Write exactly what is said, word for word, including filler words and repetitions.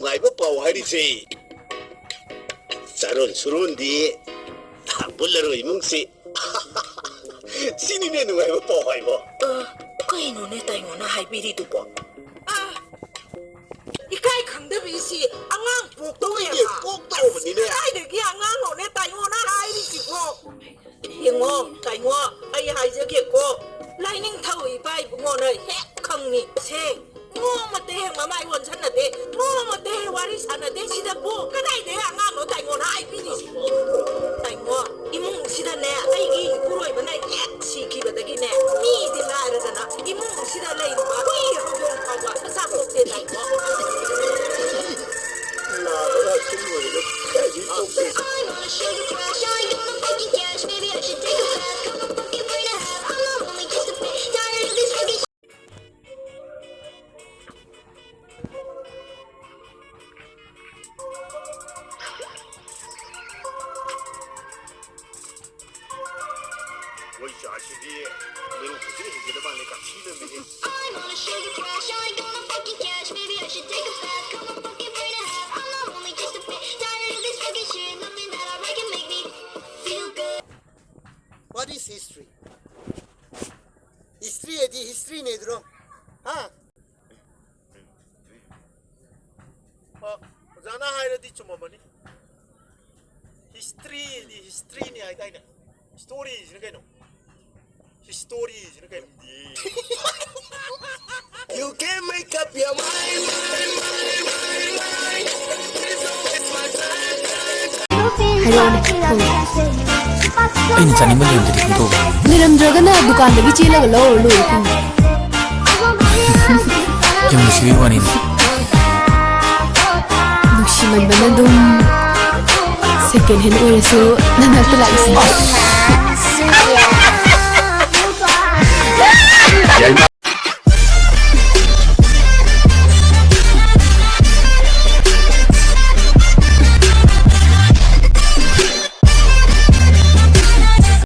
ꯅꯨꯡꯉꯥꯏꯕ ꯄꯥꯎ ꯍꯥꯏꯔꯤꯁꯦ, ꯆꯥꯔꯣꯟ ꯁꯨꯔꯣꯟꯗꯤ ꯄꯨꯜꯂꯔꯣꯏ ꯏꯃꯨꯡꯁꯤ꯫ ꯁꯤꯅꯤꯅꯦ ꯅꯨꯡꯉꯥꯏꯕ ꯄꯥꯎ ꯍꯥꯏꯕꯣ꯫ ꯑ, ꯀꯩꯅꯣꯅꯦ ꯇꯥꯏꯉꯣꯅ ꯍꯥꯏꯕꯤꯔꯤꯗꯨꯕꯣ? ꯑ, ꯏꯀꯥꯏ ꯈꯪꯗꯕꯤꯁꯤ ꯑꯉꯥꯡ ꯄꯣꯛꯇꯧꯔꯦꯕ꯫ ꯍꯣꯏꯅꯦ, ꯄꯣꯛꯇꯧꯕꯅꯤꯅꯦ꯫ ꯑꯁ, ꯀꯗꯥꯏꯗꯒꯤ ꯑꯉꯥꯡꯅꯣꯅꯦ ꯇꯥꯏꯉꯣꯅ ꯍꯥꯏꯔꯤꯁꯤꯕꯣ? ꯌꯦꯡꯉꯣ ꯇꯥꯏꯉꯣ, ꯑꯩ ꯍꯥꯏꯖꯒꯦꯀꯣ, ꯂꯥꯏꯅꯤꯡꯊꯧ ꯏꯄꯥ ꯏꯕꯨꯡꯉꯣꯅ ꯍꯦꯛ ꯈꯪꯅꯤ꯫ ꯁꯦ, ꯅꯣꯡꯃꯇ ꯍꯦꯛ ꯃꯃꯥꯏ ꯑꯣꯟꯁꯟꯅꯗꯦ, ꯅꯣꯡꯃꯇ ꯍꯦꯛ ꯋꯥꯔꯤ ꯁꯥꯟꯅꯗꯦ꯫ ꯁꯤꯗꯕꯨ ꯀꯗꯥꯏꯗꯒꯤ ꯑꯉꯥꯡꯅꯣ ꯇꯥꯏꯉꯣꯅ ꯍꯥꯏꯕꯤꯔꯤꯁꯤꯕꯣ? ꯇꯥꯏꯉꯣ, ꯏꯃꯨꯡꯁꯤꯗꯅꯦ ꯑꯩꯒꯤ ꯏꯄꯨꯔꯣꯏꯕꯅ ꯍꯦꯛ ꯁꯤꯈꯤꯕꯗꯒꯤꯅꯦ ꯃꯤꯗꯤ ꯂꯥꯏꯔꯗꯅ ꯏꯃꯨꯡꯁꯤꯗ ꯂꯩꯔꯤꯕ ꯍꯨꯏ ꯍꯧꯗꯣꯡ ꯐꯥꯎꯕ ꯃꯆꯥ ꯄꯣꯛꯇꯦ ꯇꯥꯏꯉꯣ꯫ ꯅꯥꯕ ꯉꯥꯛꯇ ꯂꯣꯏꯔꯦ꯫ ꯀꯥꯏꯗꯩ ꯄꯣꯛꯇꯣꯏꯅꯣ? ꯃꯣꯏ ꯆꯥꯁꯤꯗꯤ ꯃꯔꯨ ꯐꯖꯅ ꯍꯦꯟꯖꯤꯜꯂ ꯃꯥꯜꯂꯦ, ꯀꯥꯊꯤꯅꯕꯅꯦ꯫ What is history? History ꯍꯥꯏꯗꯤ history ꯅꯦ ꯑꯗꯨꯔꯣ? ꯍꯥ? ꯑ, ꯑꯣꯖꯥꯅ ꯍꯥꯏꯔꯗꯤ ꯆꯨꯝꯃꯝꯃꯅꯤ꯫ History ꯗꯤ history ꯅꯤ ꯍꯥꯏꯗꯥꯏꯅꯦ? Story ꯁꯤꯅ ꯀꯩꯅꯣ? History ꯁꯤꯅ ꯀꯩꯅꯣ? You can make up your mind, mind, mind, mind, mind. Please don't waste my time, time. ꯍꯥꯏꯔꯛꯑꯣꯅꯦ, ꯍꯪꯉꯣ꯫ ꯑꯩꯅ ꯆꯥꯅꯤꯡꯕ ꯂꯩꯔꯝꯗ꯭ꯔꯗꯤ ꯀꯝꯗꯧꯕ? ꯂꯩꯔꯝꯗ꯭ꯔꯒꯅ ꯗꯨꯀꯥꯟꯗꯒꯤ ꯆꯦꯜꯂꯒ ꯂꯧꯔ ꯂꯣꯏꯔꯦ ꯀꯩꯅꯣ꯫ ꯌꯥꯝ ꯅꯨꯡꯁꯤꯕꯒꯤ ꯋꯥꯅꯤꯅꯦ꯫ ꯅꯨꯡꯁꯤꯃꯟꯕꯅ ꯑꯗꯨꯝ second hand ꯑꯣꯏꯔꯁꯨ ꯅꯅꯥꯛꯇ ꯂꯥꯛꯏꯁꯤꯅꯦ꯫